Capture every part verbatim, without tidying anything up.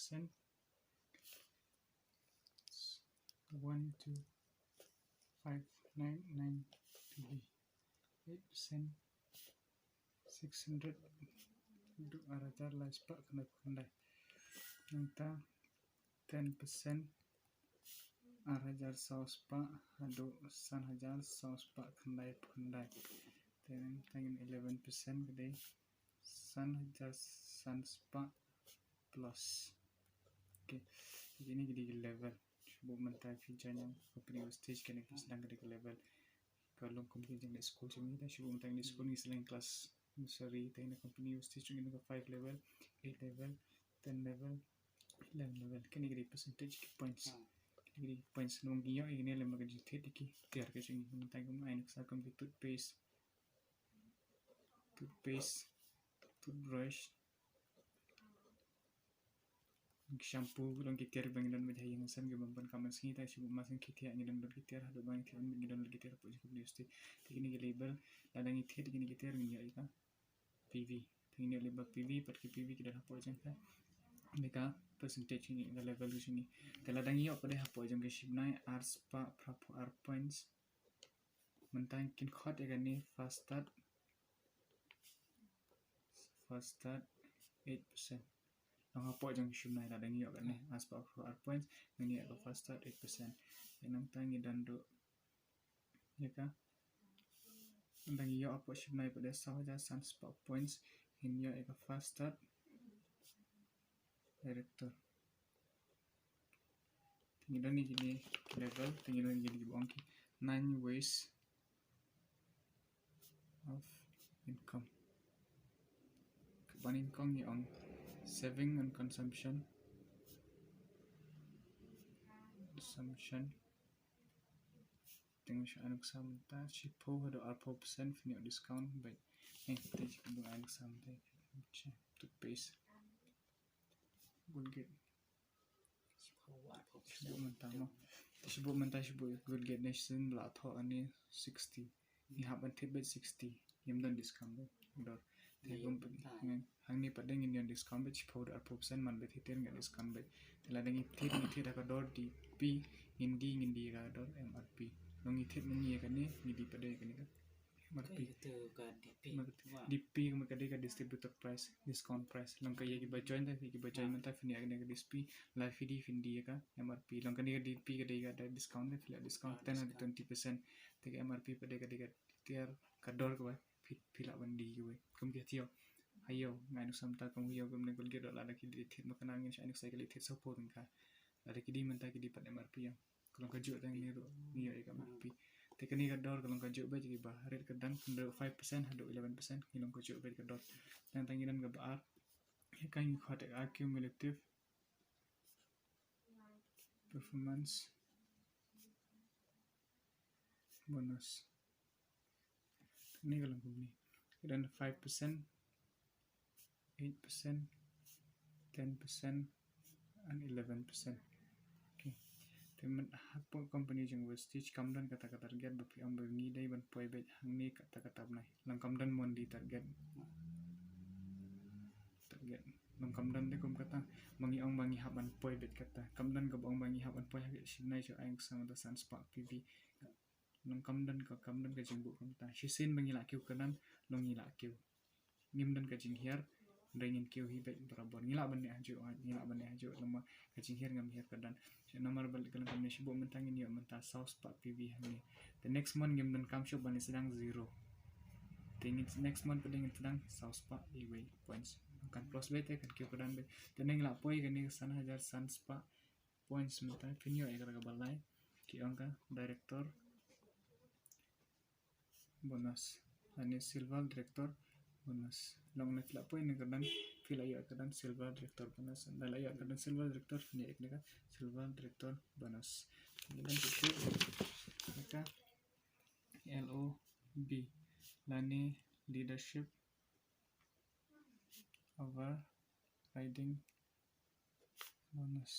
percent, one two five nine nine P V, eight percent, six hundred, haduh ar hajar lai spah khyndai phew khyndai. Nangta ten percent, ar hajar saw spah haduh san hajar saw spah khyndai phew khyndai. Te nangta ngin eleven percent ka dei san hajar san spah plus. Okay, kine ki dei ki level. Shu buh mynta phi join ïa company wastage, kane ka sdang ka dei ka level. Ka long company jong ngi skul jong ngi, te shu buh mynta ngi skul ngi sdang class nursery, te na company wastage jong ngi ka five level, eight level, ten level, eleven level. Kine ki dei percentage ki points. Kine ki dei points. Nang ngi ïoh ïa kine lem ka jingthied ïa ki tiar ka jong ngi. Mynta kum ai nuksa kum ki toothpaste, toothpaste, toothbrush, shampoo, long ki tiar ba ngi don beit ha ïing ha sem, ki bym pan kam ha sngi, te shu buh mynta ki tiar, ngi don ki tiar, haduh ba ngi thied ngi don ki tiar hapoh jong ka company wastage. Te kine ki level, lada ngi thied kine ki tiar ngin ïoh ïa ka P V. Te ngin ïoh level P V, pat ki P V ki don hapoh jong ka, ne ka percentage, ne ka level ka jong ngi. Te lada ngi ïoh pat hapoh jong ka shibnai ar spah phra phew ar points. Mynta kin khot ïa kane fast start, fast start eight percent. Long hapoh jong ka shibnai, lada ngi ïoh kane ar spah phra phew ar points, ngin ïoh ka fast start eight percent. Te nangta ngi don duh ïa ka, lada ngi ïoh hapoh shibnai pat dei saw hajar san spah points, ngin ïoh ïa ka fast start director. Te ngi don ïa kine ki level, te ngi don ïa kine ki ba ong ki nine ways of income. Kaba nyngkong ngi ong saving and consumption. Consumption. Te ngi shu ai nuksa mynta shiphew haduh arphew percent phin ïoh discount beit. Eh, te shu ai nuksa mynta toothpaste, Colgate. Shu buh mynta mo. Te shu buh mynta, shu buh Colgate ne shisien ba la thoh hangne sixty. Ngi hap ban thied beit sixty. Ngim don discount beit. Dor. Te kum hangne pat dei ngin don discount beit shiphew haduh arphew percent, man beit hi te ngin discount beit. Te lada ngi thied, ngi thied ha ka dor D P, ngin die, ngin die ha ka dor M R P. Long ngi thied mynne ïa kane, ngi die pat dei ïa kane ka M R P. Ka itu ka D P. D P ka dei ka distributor price, discount price. Long ka ïa kiba join, te kiba join mynta phin ïa kane ka D P, lada phi die phin die ïa ka M R P. Long kane ka D P ka dei ka discount, te phi la discount ten haduh twenty percent. Te ka M R P pat dei ka dei ka tiar ka dor kaba phi, phi lah ban die kawei. Kum ki ïa, ha ïew, nga ai nuksa mynta kum ha ïew, kum ne Colgate, lada ki die thied ma kane, ngin sa ai nuksa ki die thied sawphew tyngka. Lada ki die mynta ki die pat M R P ïa. Ka long kajuh, te ngi ruh ngi ïoh ïa ka M R P. Te kane ka dor ka long kajuh beit, kiba rit ka dang, kane five percent haduh eleven percent, ngi long kajuh beit ka dor. Te ngi don kaba ar, ka ngi khot ïa ka accumulative performance bonus. Kane ka long kumne. Ki don five percent, eight percent, ten percent, and eleven percent. Okay. Te mynta hapoh company jong wastage kam don kata ka target ba phi ong ba ngi dei ban poi beit hangne kata kata bnai. Long kam don mon die target. Target. Long kam don de kum kata ba ngi ong ba ngi hap ban poi beit kata. Kam don kaba ong ba ngi hap ban poi ha ka shibnai, shu ai nuksa mynta san spah P V. Long kam don ka, kam don ka jingbuh kumta. Shisien ba ngi la kiew kyrdan, long ngi la kiew. Ngim don ka jinghiar, hynrei ngin kiew hi beit barabor. Ngi lah ban neh hajuh, ngi lah ban neh hajuh, namar ka jinghiar ngam hiar kyrdan. Shu namar ba leh ka long kumne, shu buh mynta ngin ïoh mynta saw spah P V hangne. Te next month ngim donkam shuh ban sdang zero. Te ngin next month pat dei ngin sdang saw spah iwei points. Kan plus beit te kan kiew kyrdan beit. Te ngi la poi kane ka san hajar san spah points mynta, phin ïoh ïa kata kaba lai, ki ong ka director bonus, lane silver director bonus. Long ne phi la poi ne kyrdan, phi la ïoh kyrdan silver director bonus. Ynda la ïoh kyrdan silver director, phin ïoh ïa ka silver director bonus. Ngi don ki shu ïa ka L O B, lane leadership overriding bonus.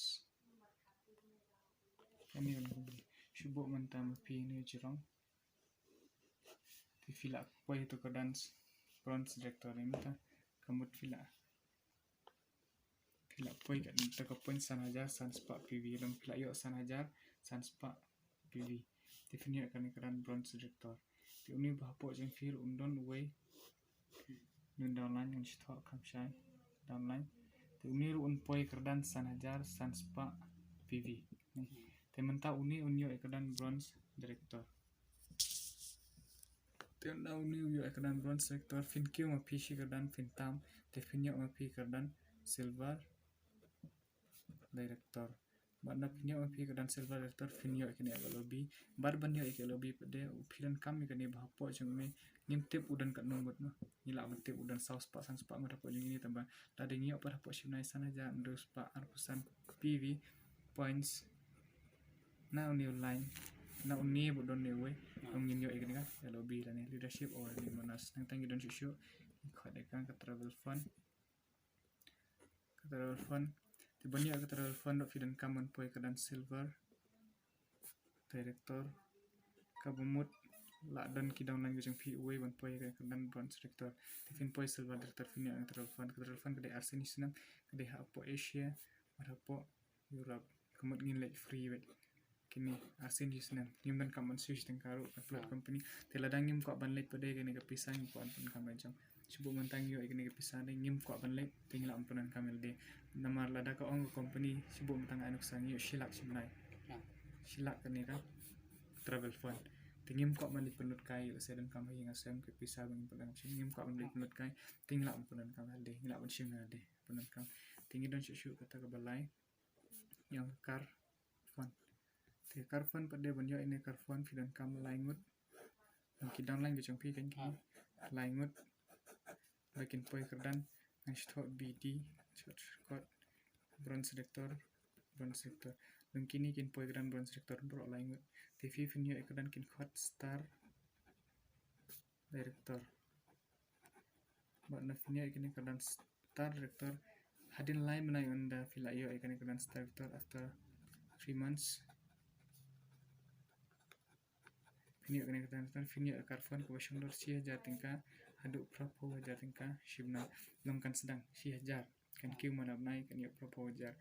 Kane ka long kumne. Shu buh mynta ma phi ne jrong. Te phi la poi to ka dance bronze director mynta. Ka mut phi la, phi phi la poi kata ka point san hajar san spah P V, long phi la ïoh san hajar san spah P V. Te phin ïoh ïa kane ka kyrdan bronze director. Te une ba hapoh jong phi ruh un don uwei. Nun downline, ngan shu thoh kham shai. Downline. Te une ruh un poi kyrdan san hajar san spah P V. Te mynta une un ïoh ïa kyrdan bronze director. Te na une u ïoh ïa kyrdan bronze director, phin kiew ma phi shi kyrdan phin tam, te phin ïoh ma phi kyrdan silver director. Bad na phin ïoh ma phi kyrdan silver director, phin ïoh ïa kane ka lobby. Bad ban ïoh ïa ka lobby pat de, u phi donkam ïa kane ba hapoh jong me, ngim tip u don katno ngut noh. Ngi lah ban tip u don saw spah san spah ngut hapoh jong ngi, tangba lada ngi ïoh pat hapoh shi bnai san hajar hynriew spah arphew san P V points. Na une u line, na une ba don ne uwei, long ngin ïoh ïa kane ka lobby lane leadership award lane bonus. Nangta ngi don shuh shuh, ngi khot ïa ka travel fund. Ka travel fund. Te ban ïoh ïa ka travel fund ruh phi donkam ban poi kyrdan silver director. Kaba mut la don ki downline ka jong phi uwei ban poi kyrdan bronze director. Te phin poi silver director phin ïoh ïa ka travel fund. Ka travel fund ka dei arsien shi snem, ka dei hapoh Asia bad hapoh Europe. Ka mut ngin leit free beit. Kine arsien shi snem. Ngim donkam ban siew shi tyngka ruh, ka pynlong company. Te lada ngim kwah ban leit pat de, kane ka pisa ngim kwah ban pyndonkam ïa jong. Shu buh mynta ngi ïoh ïa kane ka pisa de, ngim kwah ban leit, te ngi lah ban pyndonkam ïa lade. Namar lada ka ong ka company, shu buh mynta nga ai nuksa, ngi ïoh shi lak shi bnai. Shi lak kane ka travel fund. Te ngim kwah ban leit pynlut kai, lehse donkam ha ïing ha sem ka pisa ba ngin pyndonkam, ngim kwah ban leit pynlut kai, te ngi lah ban pyndonkam ïa lade, ngi lah ban shim ïa lade, pyndonkam. Te ngi don shuh shuh kata kaba lai. Ïa ka car fund. Te car fund pat de ban ïoh ïa kane car fund phi donkam lai ngut. Long ki downline ka jong phi kan ki lai ngut. Ba kin poi kyrdan, ngan shu thoh B D, shortcut, bronze director, bronze director. Long kine kin poi kyrdan bronze director baroh lai ngut. Te phi phin ïoh ïa kyrdan kin khot star director. Bad na phin ïoh ïa kane kyrdan star director, hadien lai bnai ynda phi la ïoh ïa kane kyrdan star director after three months. Phin ïoh ïa kane kyrdan star, phin ïoh ïa ka car fund kaba shong dor shi hajar tyngka haduh phraphew hajar tyngka shi bnai. Long kan sdang shi hajar. Kan kiew mana bnai kan ïoh phraphew hajar.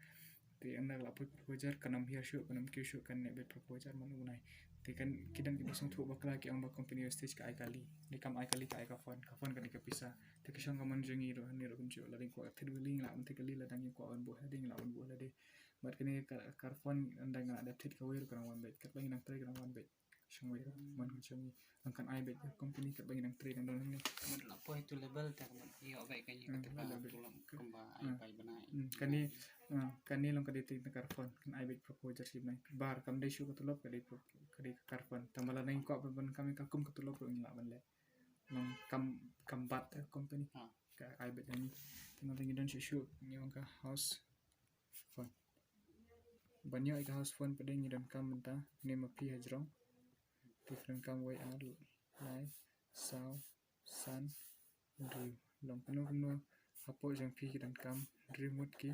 Te ynda la poi phraphew hajar kan ym hiar shuh, kan ym kiew shuh, kan neh beit phraphew hajar man u bnai. Te kan ki don kiba sngewthuh bakla ki ong ba company wastage ka ai kali. Te kam ai kali, ka ai ka fund, ka fund ka dei ka pisa. Te ka shong ka mon jong ngi ruh, ngi ruh kumjuh, lada ngi kwah thied kali ngi lah ban thied kali, lada ngi kwah ban buh lade ngi lah ban buh lade. Bad kane ka car fund ynda ngi la dep thied kawei ruh kan wan beit. Katba ngi dang trei kan wan beit. Shong wei ruh man kan shong ngi. Nang kan ai beit company katba ngi dang trei dang don hangne. Mut la poi to level te mut ïoh beit ka ngi kata ka tulop kumba ai pai bnai. Hmm, kane, ah, kane long ka dei te ka car fund, kan ai beit phraphew hajar shi bnai. Bar kam dei shuh ka tulop, ka dei pro-, ka dei ka car fund. Tangba lada ngi kwah ban, ban kam, ka kum ka tulop ruh ngi lah ban leh. Long kam, kam bat ka company. Ka ai beit ha ngi. Te nangta ngi don shuh shuh ngi ong ka house fund. Ban ïoh ïa ka house fund pat de ngi donkam mynta ne ma phi hajrong. Te phi donkam wei, ar, lai, saw, san, hynriew. Long kumno kumno hapoh jong phi ki donkam hynriew ngut ki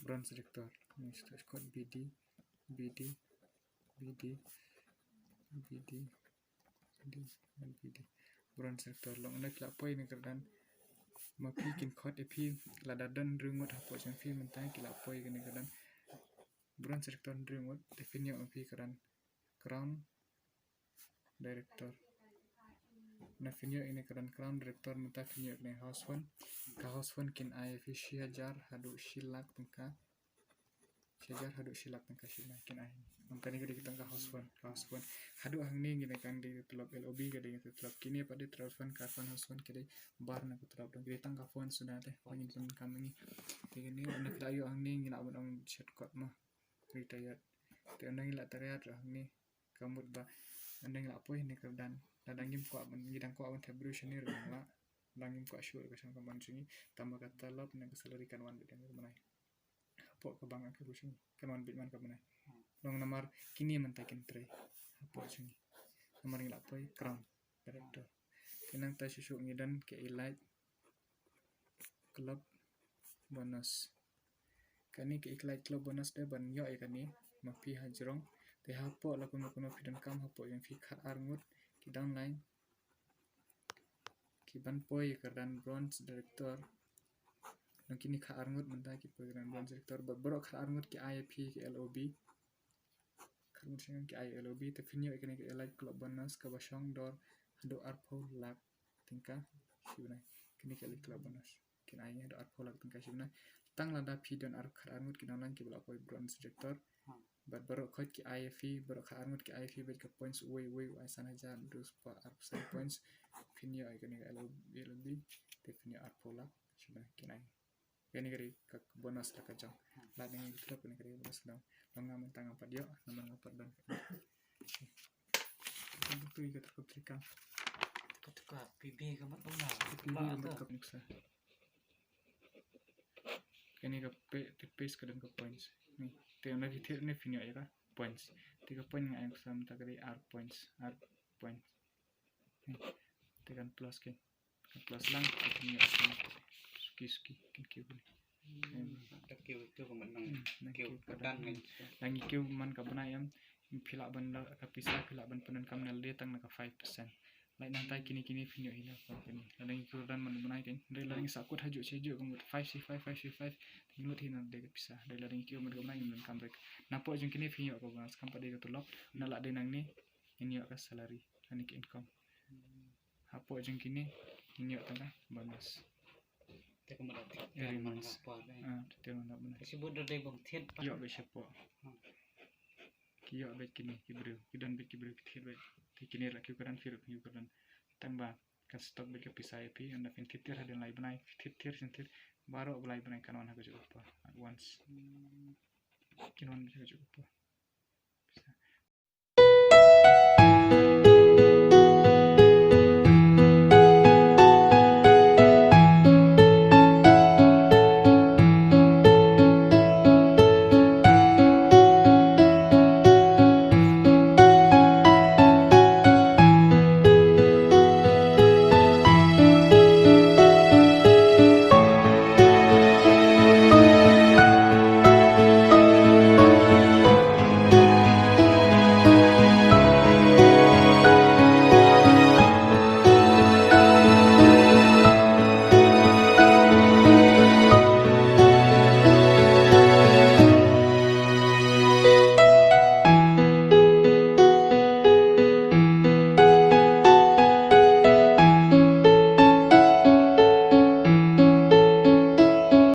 bronze director. Ngi shu thoh shuh kot B D, B D, B D, B D, B D, B D. Bronze director. Long ynda ki la poi ïa kane kyrdan, ma phi kin khot ïa phi, lada don hynriew ngut hapoh jong phi mynta ki la poi ïa kane kyrdan bronze director hynriew ngut, te phin ïoh ma phi kyrdan crown director. Na phin ïoh ïa kane kyrdan crown director mynta phin ïoh ïa kane house fund. Ka house fund kin ai ïa phi shi hajar haduh shi lak tyngka. Shi hajar haduh shi lak tyngka shi bnai kin ai. Long kane ka dei ka tang ka house fund, ka house fund. Haduh hangne ngi dei kan dei tulop, L O B ka dei tulop. Kine pat dei travel fund, car fund, house fund, ki dei bar na ka tulop. Dei tang ka fund suda te. Ngi pyndonkam ngi. Te kine ynda phi la ïoh hangne ngi lah ban ong shortcut mo. Retired. Te ynda ngi la retired ruh hangne, ka mut ba ynda ngi la poi ha kane kyrdan, lada ngim kwah ban, ngi dang kwah ban thep briew shane ruh ngi lah, lada ngim kwah shuh ruh ka shong ka mon jong ngi, tangba ka tulop ne ka salary kan wan beit man ka bnai. Hapoh ka bank account jong ngi kan wan beit man ka bnai. Long namar kine mynta kin trei hapoh jong ngi. Namar ngi la poi crown director. Te nangta shuh shuh ngi don ka Elite Club bonus. Kane ka Elite Club bonus de ban ïoh ïa kane ma phi hajrong. Te hapoh la kumno kumno phi donkam hapoh jong phi khat ar ngut ki downline ki ban poi ïa kyrdan bronze director. Nang kini kha arngut mynta ki program bonus selector, bad baroh kha arngut ki I F P ki L O B. Kha arngut ki I F P L O B, te phin ïoh ïa kane ka Elite Club bonus kaba shong dor haduh arphew lak tyngka shi bnai. Kane ka Elite Club bonus kin ai haduh arphew lak tyngka shi bnai. Tang lada phi don ar kha arngut ki nonglang kiba la poi bronze selector. Bad baroh khoit ki I F P, baroh kha arngut ki I F P bad ka points uwei uwei u ai san hajar, du spah arphew san points. Phin ïoh ïa kane ka L O B, L O B, te phin ïoh arphew lak shi bnai kin ai. Kane ka dei ka bonus la ka jong. Lada ngi club kane ka dei bonus dong. Long nga mynta nga pat ïoh, namar nga pat don. Kan tu ka terkup trikam. Ka tu ka P B ka mat long na. P B ka mat ka nuksa. Kane ka pe, te pes ka don ka points. Ni, te na ki thir ni phin ïoh ïa ka points. Te ka point nga ai nuksa mynta ka dei ar points, ar points. Ni, te kan plus ke. Plus lang, kin ïoh suki suki, kin kiew. Em. Da kiew, kiew ka man nang. Hmm, nang kiew kiew ka padan dan. Nang kiew man ka bnai em. Phi lah ban la ka pisa, phi lah ban pyndonkam na lade tang na ka five percent. Lait nangta kine kine phin ïoh hi na ka kine. Lada ngi kiew dan man bnai kan. Dei lada ngi sah kut hajuh shi hajuh ka mut five six five, five six five. Ngi lut hi na lade ka pisa. Dei lada ngi kiew man ka bnai ngim donkam rek. Napoh jong kine phin ïoh ka bonus kam pat dei ka tulop. Na lade nangne ngin ïoh ka salary. Lane ka income. Hapoh jong kine ngin ïoh tang ka bonus. Te ka mut da thied. Every month. Ah, te ka mut da bonus. Ki shibun da dei bym thied pat. Ïoh beit shapoh. Hmm. Ki ïoh beit kine ki briew, ki don beit ki briew ki thied beit. Te kine la kiew kyrdan, phi ruh phi kiew kyrdan. Tang ba kan stock beit ka pisa ïa phi, ynda phin thied tiar hadien lai bnai, phi thied tiar shen tiar. Baroh ba lai bnai kan wan ha kajuh ka por at once. Hmm. Kin wan beit ha kajuh ka por.